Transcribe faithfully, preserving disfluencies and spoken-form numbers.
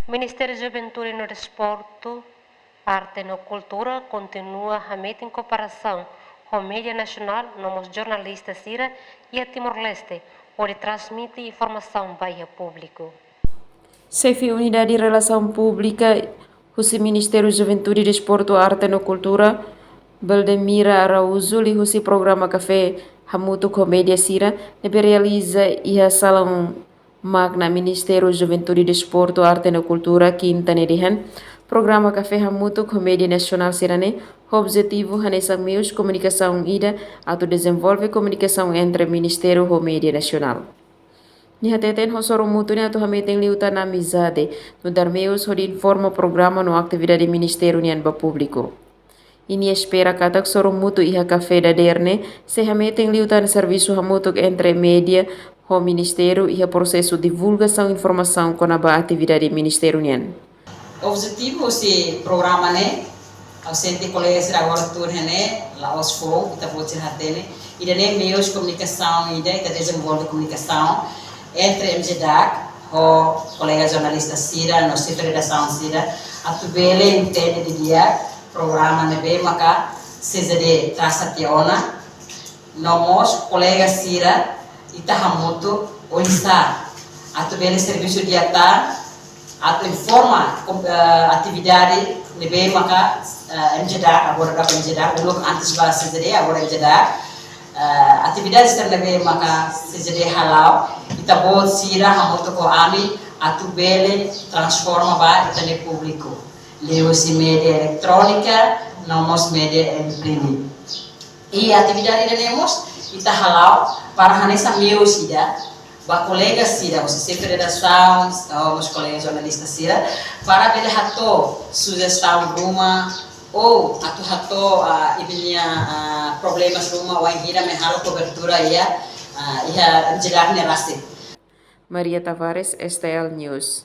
Ministériu Juventude no Desportu, Arte no Kultura kontinua hametin kooperasaun ho média nasionál no mós jornalista sira iha Timor-Leste, hodi transmite informasaun ba iha públiku. Xefe Unidade Relasaun Públika husi Ministériu Juventude, Desportu, Arte no Kultura, Beldemira Araújo, liuhusi programa kafé hamutuk ho média sira ne'ebé realiza iha salaun magna Ministériu Juventude, Desportu, Arte no Kultura, kinta ne'e dehan, programa kafé hamutuk ho média nasionál sira-ne'e ho objetivu hanesan meius komunikasaun ida atu dezenvolve komunikasaun entre ministériu ho média nasionál. Nia hateten ho sorumutu ne'e atu hametin liután amizade, nu'udar meius hodi informa programa no atividade ministériu nian ba públiku. I nia espera katak sorumutu iha kafé dadeer ne'e sei hametin liután servisu hamutuk entre média ho ministériu iha prosesu divulgasaun informasaun kona-ba atividade ministériu nian. Objetivu husi programa ne'e, ha'u sente kolega sira agora tuur iha ne'e, la'ós foun, ita-boot sira hatene. Ida-ne'e meius komunikasaun ida, ita dezenvolve komunikasaun entre M J DAC ho kolega jornalista sira, no xefe redasaun sira, atu bele entende didi'ak programa ne'ebé maka C J D trasa tiha ona, no mós kolega sira, ita hamutuk oinsá atu bele servisu di'ak tan, atu informa, kom-, eh, atividade ne'ebé maka, eh, M J DAC, agora daudaun M J DAC, uluk antes ba C J D, agora M J DAC, eh, atividade sira ne'ebé maka C J D hala'o, ita-boot sira hamutuk ho ami atu bele transforma ba ita-nia públiku liuhusi média eletrónika, no mós média imprime. I atividade ida-ne'e mós ita hala'o para hanesan meius ida ba kolega sira, husi xefe redasaun, no mós kolega jornalista sira, para bele hato'o sujestaun ruma, ou atu hato'o, ah, imi-nia, ah, problemas ruma, wainhira imi halo kobertura iha, ah, iha M J DAC ne'e rasik. Maria Tavares, S T L News.